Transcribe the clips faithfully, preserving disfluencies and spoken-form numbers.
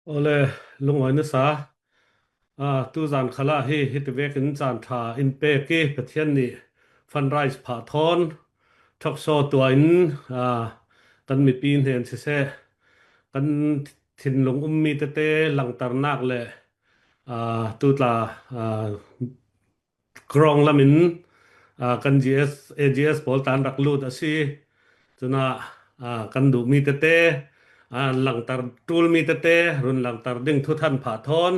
Awle, lungawi nasa. Ah, tuzan khalah hi, hiti vekin caan ṭha in pek i Pathian nih fundraise phah thawn, talk show tuah in, ah, kan mipi hnen siseh, kan thinlung ummi tete langtarnak le, ah, tutla, ah, Krawng lamin, aa, kan G S, A G S pawl tla an rak lut a si. Cunah, aa, kan duhmi tete, aa, langtar ṭulmi tete, run langtar ding thuthan phah thawn,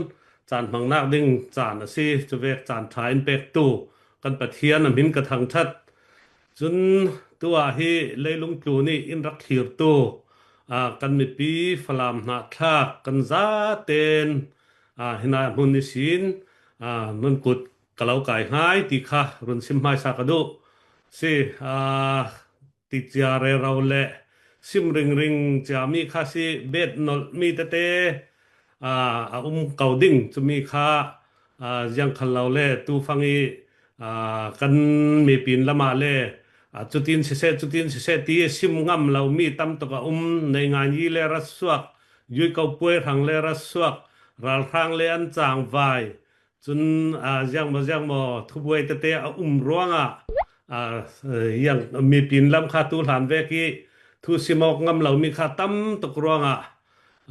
caan hmangnak ding caan a si. Cuvek caan ṭha in pektu kan Pathian a hmin ka thangṭhat. Cun tuah hi leilung tlun i in rak thlirtu, aa, kan mipi Falam hnahthlak kan zaten, aa, hinah hmun ihsin, aa, nun kut ka lo kai hngai ti kha run sim hmaisa ka duh. Si, aa, ti cia rero le sim ringring ciami kha si, bet nolhmi tete, aa, a um ko ding cumi kha, aa, ziang khal lo le tu fang i, aa, kan mipin lamah le, aa, cutin siseh, cutin siseh ti sim ngam lomi tam tuk a um, nei ngan yi le ratsuak, yui ko puai hrang le ratsuak, ralhrang le an cangvai, cun, aa, ziangmaw ziangmaw thubuai tete a um ruangah, aa, yang mipin lam kha tu hlan vek i thu sim awk ngam lomi kha tam tuk ruangah,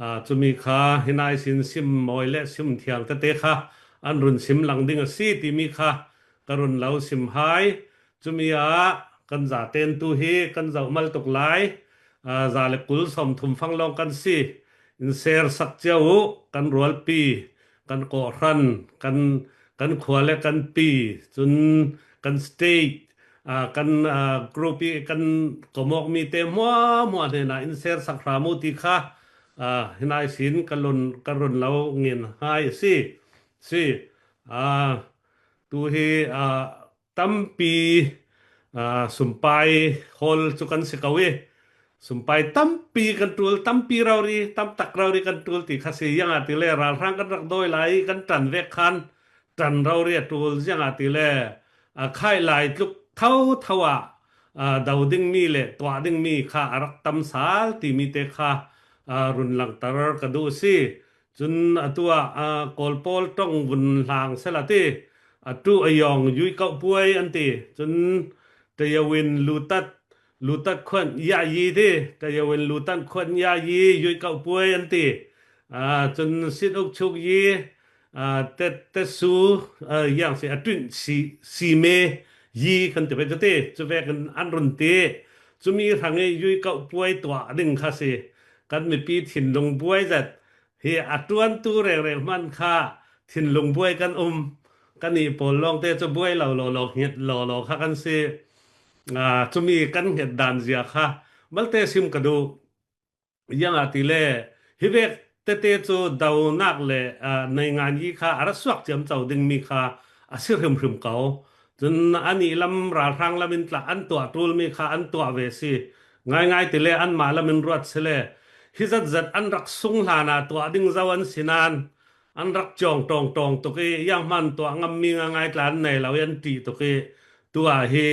aa, cumi kha hinah ihsin sim mawi le sim thiang tete kha an run sim lang ding a si timi kha ka run lo sim hai. Cumi ah kan zaten tu hi kan zoh mal tuk lai. Aa, za le kul sawmthum fang lawng kan si. In share sak cio uh, kan rualpi, kan kawhhran, kan, kan khua le kan pi, cun kan state, aa, kan, aa, group i kan komawk mite hmuahhmuah hnenah in share sak hram uh ti kha, aa, hinah ihsin kan run, kan run lo ngen hai a si. Si, aa, tu hi, aa, tampi, aa, sumpai hawl cu kan si ko i, sumpai tampi kan ṭul, tampi rori, tam tak rori kan ṭul ti kha si. Ziangahtile ralhrang kan rak dawi lai i kan ṭan vek khan ṭan rori a ṭul. Ziangahtile, aa, khaih lai tluk thotho ah, aa, do dingmi le tuah dingmi kha a rak tam sal timi te kha, aa, run langtar ka duh a si. Cun atu ah, aa, Kawl pawl ṭong vun hlang sela ti, atu a yawng yui kauh puai an ti. Cun Tayawin lutat, lutat khuan yah yi ti, Tayawin lutat khuan yah yi yui kauh puai an ti. Aa, cun sit uk chuk yi, aa, te, te su, aa, yang si a tuin si, si me yi kan ti ve cu ti, cu vekin an run ti. Cumi hrang i yui kauh puai tuah ding kha si. Kan mipi thinlung buai zat hi a ṭuantu rengreng hman kha thinlung buai kan um. Kan i pawl lawngte cu buai lo law law, hnget law law kha kan si. Aa, cumi kan hnget dan zia kha malte sim ka duh. Ziangahtile hi vek tete cu donak le, aa, nei ngan yi kha a ra suak ciamco dingmi kha a si hrimhrim ko. Cun anih lam ralhrang lam in tla an tuah ṭulmi kha an tuah ve si. Ngaingai tile anmah lam in ruat sile hi zatzat an rak sung hlan ah tuah ding zo an si nain an rak cawng ṭawngṭawng tuk i, zianghman tuah ngammi ngaingai tla an nei lo i an ṭih tuk i, tu ah hi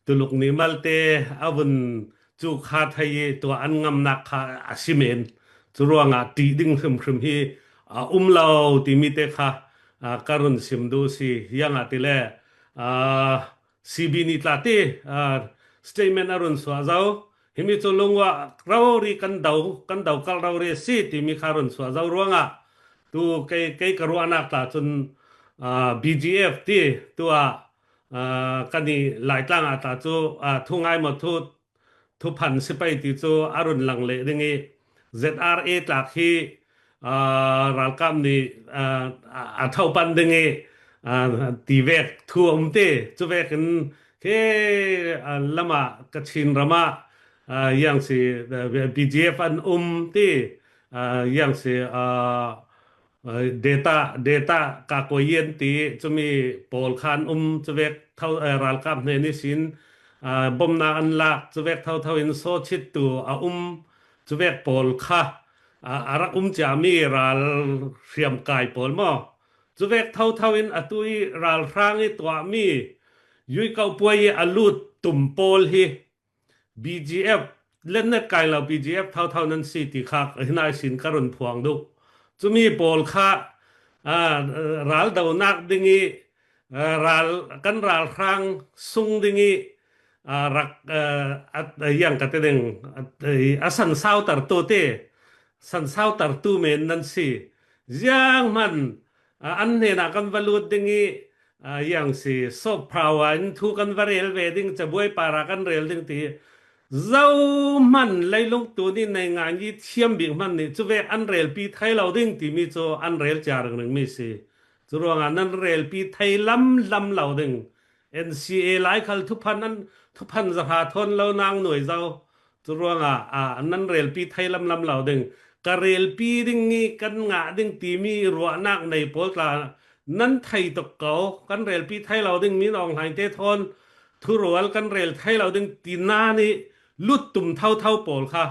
Tuluk nih malte a vun cu kha thei i tuah an ngamnak kha a si men. Cu ruangah ṭih ding hrimhrim hi a um lo timi te kha, aa, ka run sim duh si. Ziangahtile, aa, C B nih tla ti, aa, statement a run suah zo. Himi cu lungua rori kan do, kan do kal rori a si timi kha run suah zo ruangah tu kei, kei ka ruahnak tla cun, aa, B G F ti tu ah, aa, kan i Laitlang ah tla cu, aa, thungai maw thu, thuphan si pei ti cu a run lang leh ding i Z R A tlak hi, aa, ralkap nih, aa, a, a tho pan ding i, aa, ti vek thu a um ti. Cu vekin khi, aa, lamah Kachin ram ah, aa, ziang si, aa, B G F an um ti, aa, ziang si, aa, aa, data, data ka kuayin ti cumi pawl khan um cuvek tho, aa, ralkap hnen ihsin, aa, bomnak an lak cuvek thotho in sawchit tu a um cuvek pawl kha, aa, a rak um ciami ral hriamkai pawl maw? Cuvek thotho in atu i ralhrang i tuahmi yui kauh puai i a lut tum pawl hi B G F, letnet kai lo B G F thotho nan si ti kha hinai sin ka run phuang duh. Cumi pawl kha, aa, ral donak ding i, aa, ral, kan ralhrang sung ding i, aa, rak, aa, a, a, iang ka ti ding, a, a sansautartu te, sansautartu men nan si. Ziang hman, aa, an hnenah kan va lut ding i, aa, iang si, soft power in thu kan va rel ve ding, cabuai para kan rel ding ti. Zohman leilung tuni nei ngai ni thiam bik hman ni, cuvek an relpi thei lo ding timi cu an rel cia ringring mi si. Curuangah nan relpi thei lamlam lo ding. N C A lai khal thuphan an, thuphan zahra thawn lo nang nuai zo. Curuangah, aa, nan relpi thei lamlam lo ding. Ka relpi ding i kan ngah ding timi ruahnak nei pawl tla nan thei tuk ko, kan relpi thei lo ding, min awng hlainte thawn thurual kan rel thei lo ding ti nan i lut tum thotho pawl kha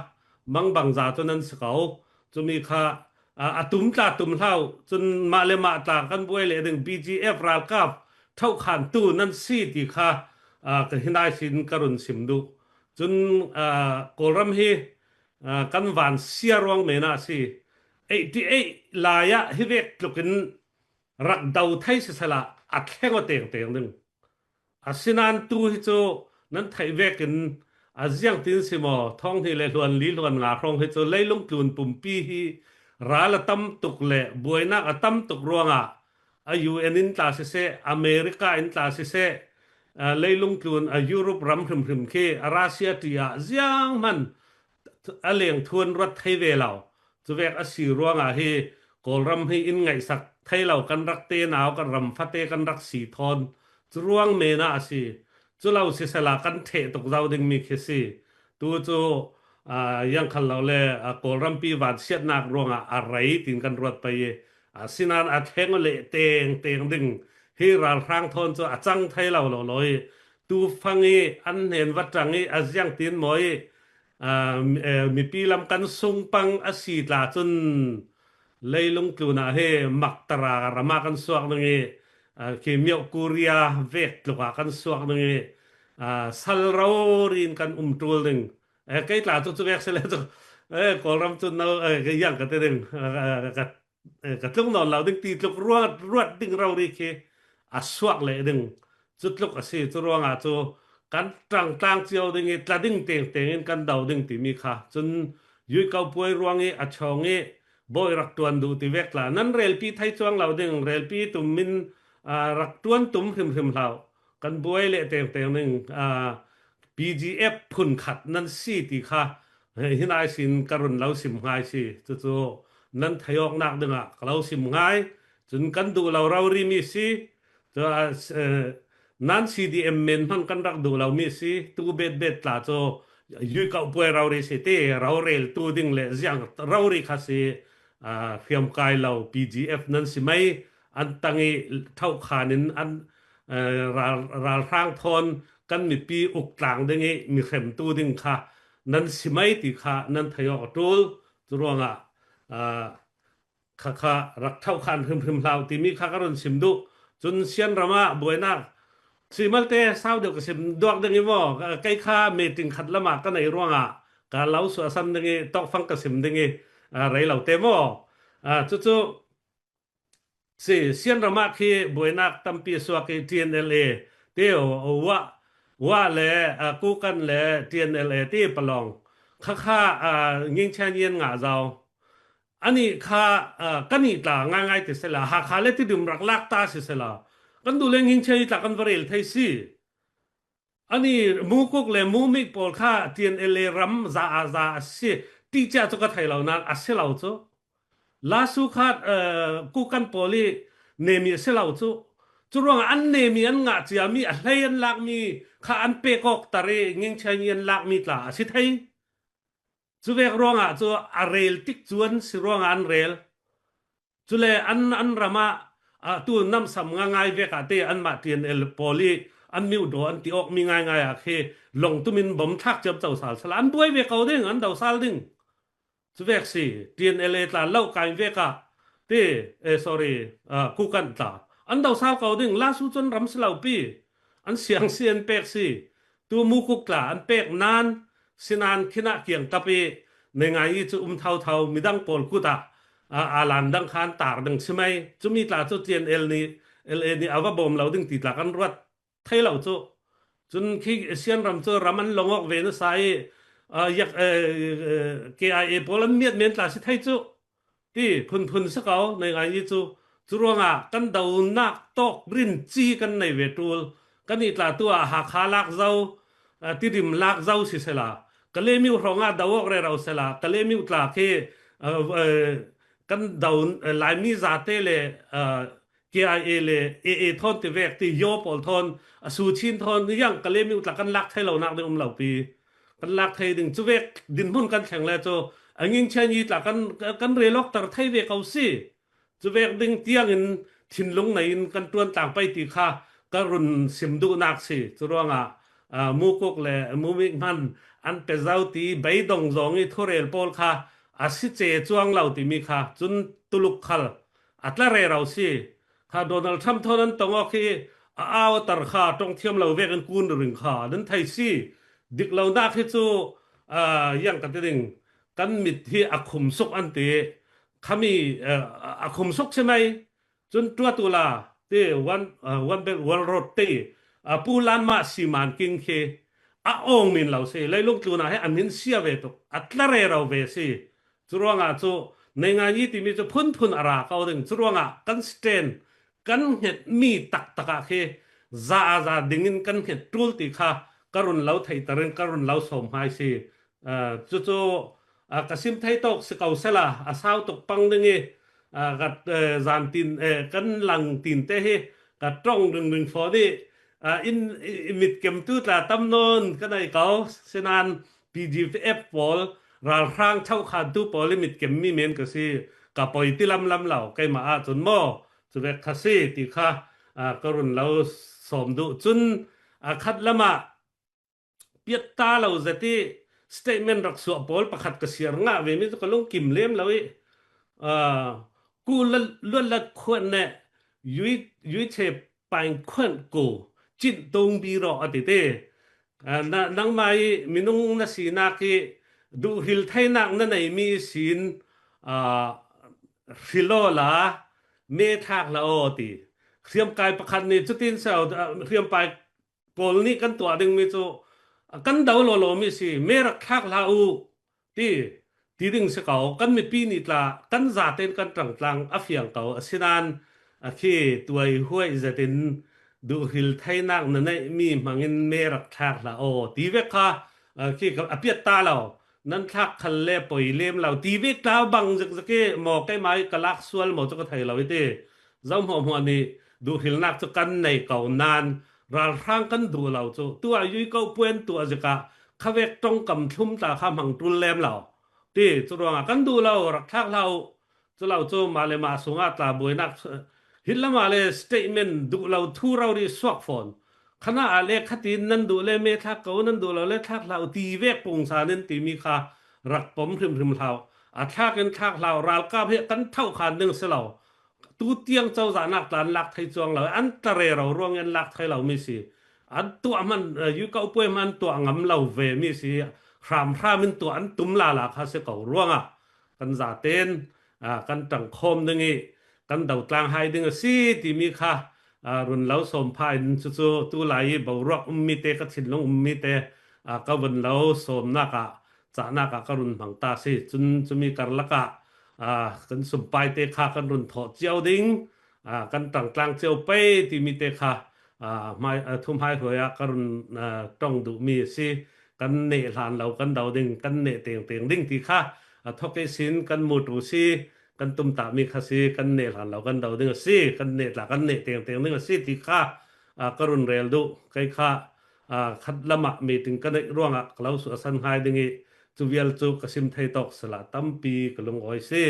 mangbangza cu nan si ko. Cumi kha, aa, a tum tla tum hlau, cun mah le mah tla kan buai leh ding B G F ralkap thokhantu nan si ti kha, aa, ka hinai sin ka run sim duh. Cun, aa, Kawlram hi, aa, kan van sia ruang men ah si. Eighty eight lai ah hi vek tlukin rak do thei sisela a thleng aw tengteng ding. Asinain tu hi cu nan theih vekin a ziangtin si maw, thawng hnih le hluan li hluan nga hrawng hi cu leilung tlun pumpi hi ral a tam tuk le buainak a tam tuk ruangah a U N in tla siseh, America in tla siseh, aa, leilung tlun a Europe ram hrimhrim khi a Russia ṭi ah ziang hman a leng thuan ruat thei ve lo. Cuvek a si ruangah hi Kawlram hi in ngaihsak thei lo kan rak te nau, kan ram fate kan rak si thawn. Cu ruang men ah a si. Cu lo sisela kan ṭheh tuk zo dingmi khi si. Tu cu, aa, iang khal lo le, aa, Kawlrampi vansiatnak ruangah a rei tin kan ruat pei i, asinain a thleng aw leh tengteng ding hi ralhrang thawn cu a cang thei lo lo law i, tu fang i an hnen va ṭang i a ziangtin maw i, aa, mi-, ee, mipi lam kan sung pang a si tla cun leilung tlun ah hi maktara ram ah kan suak ding i, aa, khi Myoh Korea vek tluk ah kan suak ding i, aa, sal rori in kan um ṭul ding. Ee, kei tla cu cuvek si le cu, ee, Kawlram cu no, ee, kei iang ka ti ding, ee, ka, ee, ka tlung nawn lo ding ti tluk ruat, ruat ding rori khi a suak leh ding. Cu tluk a si, cu ruangah cu kan ṭangtlang cio ding i, tla ding tengteng in kan do ding timi kha. Cun yuikau puai ruang i a chawng i bawi rak ṭuan duh ti vek tla, nan relpi thei cuang lo ding, relpi tum in, aa, rak ṭuan tum hrimhrim hlau. Kan buai leh tengteng ding, aa, P G F phunkhat nan si ti kha, eh, hinai sin ka run lo sim hngai si. Cucu nan thei awknak dingah ka lo sim hngai. Cun kan duh lo rori mi si. Cu, aa, s-, eh, nan C D M men hmanh kan rak duh lo mi si. Tu bet bet tla cu yuikau puai rori si ti, rorel tu ding le ziang rori kha si, aa, hriamkai lo P G F nan si mai. An tang i thokhan in an, eh, ral, ralhrang thawn kan mipi uk tlang ding i mi hremtu ding kha nan si mai ti kha nan thei awk a ṭul. Cu ruangah, aa, kha kha rak thokhan hrimhrim hlau timi kha ka run sim duh. Cun Sianram ah buainak si malte sau deuh ka sim duak ding i maw? Kei kha meeting khat lam ah ka nei ruangah ka lo suahsan ding i tawkfang ka sim ding i, aa, rei lo te maw? Aa, cucu si, Sianram ah khi buainak tampi a suak i T N L A te, Wa, Wa le, aa, Kukan le T N L A te palawng kha kha, aa, Ngingchia Nyian ngah zau. Anih kha, aa, kan i tla ngaingai ti sela, Hakha le Tidim rak lak ta si sela, kan duh le Ngingchia i tla kan va rel thei si. Anih Mukuk le Mumik pawl kha T N L A ram za a za a si ti cia cu ka thei lo nain a si lo cu. Lasu kha, aa, Kukan pawl i nemi a si lo cu. Cu ruangah an nemi an ngah ciami a hlei an lakmi kha an pek awk tar i Ngingchia Nyian lakmi tla a si thei. Cuvek ruangah cu a rel tik cuan si ruangah an rel. Cule an, an ram ah, aa, tu namsam ngaingai vek ah te anmah T N L pawl i an miudaw an ti awkmi ngaingai ah khi lawng tum in bom thlak ciamco sal sal an buai ve ko ding, an do sal ding. Cuvek si, T N L A tla lo kai vek ah te, eh, sorry, aa, Kukan tla an do sal ko ding, Lasu cun ram si lo pi. An siang si an pek si. Tu Mukuk tla an pek nan, sinan khinah kiangkap i nei ngai i cu um thotho midang pawl kut ah, a, a lan dang khan tar dang si mai. Cumi tla cu T N L nih, L A nih a va bawm lo ding ti tla kan ruat thei lo cu. Cun khi Sian ram cu ram an long awk ve nasa i, a, yak, eh, eh, K I A pawl an miat men tla si thei cu. Ti phunphun si ko, nei ngai i cu. Cu ruangah kan donak tawk rinci kan nei ve ṭul. Kan i tla tu ah Hakha lak zo, a, Tidim lak zo si sela, Kalemyo hrawngah do awk rero sela, Kalemyo tla khi, a, a, kan do, a, Laimi zate le, a, K I A le A A thawn ti vek ti yaw pawl thawn, a, Suchin thawn, yang Kalemyo tla kan lak thei lo nak ding um lo pi. Kan lak thei ding cu vek dinhmun kan thleng le cu, a, Ngingchian i tla kan, kan rel awk ter thei ve ko si. Cu vek ding tiangin thinlung nei in kan ṭuan tlang pei ti kha ka run sim duhnak si. Cu ruangah, a, Mukuk le Mumik hman an pe zo ti beidong zong i thurel pawl kha a si ce cuang lo timi kha cun Tuluk khal a tla rero si. Kha Donald Trump thawn an tong awk hi a au a tar kha ṭong thiam lo vek in kun ring kha nan thei si. Dik lonak hi cu, a, yang ka ti ding, kan mit hi a khumsuk an ti. Khami, a, a khumsuk si mai. Cun tuat uhla, ti One, a, One Belt One Road ti, a, Pu Lan Mah Siman King khi a awng min lo si. Leilung tlunah hi an hin sia ve tuk. A tla rero ve si. Cu ruangah cu nei ngai i timi cu phunphun a ra ko ding. Cu ruangah kan stand, kan hnget mi taktak ah khi za a za dingin kan hnget ṭul ti kha ka run lo theihter in ka run lo sawm hmai si. A, cucu, a, ka sim thei tawk si ko sela, a sau tuk pang ding i, a, ka, eh, zan tin, eh, kan lang tin te hi ka ṭong ringring fawn i, a, in, i, i mitkem tu tla tam nawn ka nei ko, sinan P G F pawl, ralhrang chauhkhan tu pawl i mitkem mi men ka si, ka poi ti lamlam lo, keimah ah cun maw, cu vek kha si, ti kha, a, ka run lo sawm duh cun, a, khat lamah, piatta lo zet i statement rak suah pawl pakhat ka siar ngah ve mi cu ka lungkim lem lo i, aa, ku luat lat khuan ne yui, yui che pain khuan ku cin tung bi rawh a ti te. Aa, na, nangmah i minung na sinak i duhhril theinak na neimi sin, aa, hril aw la me thlak hlah aw ti. Hriamkai pakhat nih cutin sau, aa, hriampai pawl nih kan tuah dingmi cu kan do lawlaw mi si, me rak thlak hlah u ti, ti ding si ko. Kan mipi nih tla kan zaten kan ṭangtlang a fiang ko. Asinan a khi tuai huai zetin duhhril theinak na neihmi hmangin me rak thlak hlah aw ti vek kha, a khi a piat ta lo. Nan thlak khal le poi lem lo ti vek tla bang zekzek i maw keimah i ka lak sual maw cu ka thei lo i ti. Zohmuahhmuah nih duhhrilnak cu kan nei ko nain ralhrang kan duh lo cu. Tuah yui ko puan tuah zikah khavek ṭongkam thlum tla kha hmang ṭul lem lo. Ti cu ruangah kan duh lo, rak thlak hlah uh. Cu lo cu mah le mah sungah tla buainak hi lamah le statement duh lo thu rori suak fawn. Khanah ah le khatin nan duh le me thlak ko, nan duh lo le thlak hlah uh ti vek pungsan in timi kha rak pom hrimhrim hlah uh. A thlak in thlak hlah uh, ralkap hi kan thauh khan ding si lo. Tu tiang cozahnak tla an lak thei cuang lo, an tla rero ruang in an lak thei lo mi si. An tuah hman, eh, yui ko puai hman an tuah ngam lo ve mi si. Hramhram in tuah an tum lala kha si ko ruangah kan zaten, aa, kan ṭangkhawm ding i kan dotlang hai ding a si timi kha, aa, run lo sawm pha in cucu tulai i boruak ummi te, ka thinlung ummi te, aa, ka vun lo sawmnak ah, cahnak ah ka run hmang ta si. Cun cumi karlak ah, aa, kan sumpai te kha kan run thawh cio ding, aa, kan ṭangtlang cio pei timi te kha, aa, hmai, aa, thuhmai hruai ah ka run, aa, ṭong duhmi a si. Kan neh hlan lo kan do ding, kan neh tengteng ding ti kha a thawk ihsin kan mut uh si, kan tumtahmi kha si, kan neh hlan lo kan do ding a si, kan neh tla kan neh tengteng ding a si ti kha, aa, ka run rel duh. Kei kha, aa, khat lamah meeting ka neih ruangah ka lo suahsan hngai ding i cu vial cu ka sim thei tawk sila tampi ka lungawi si.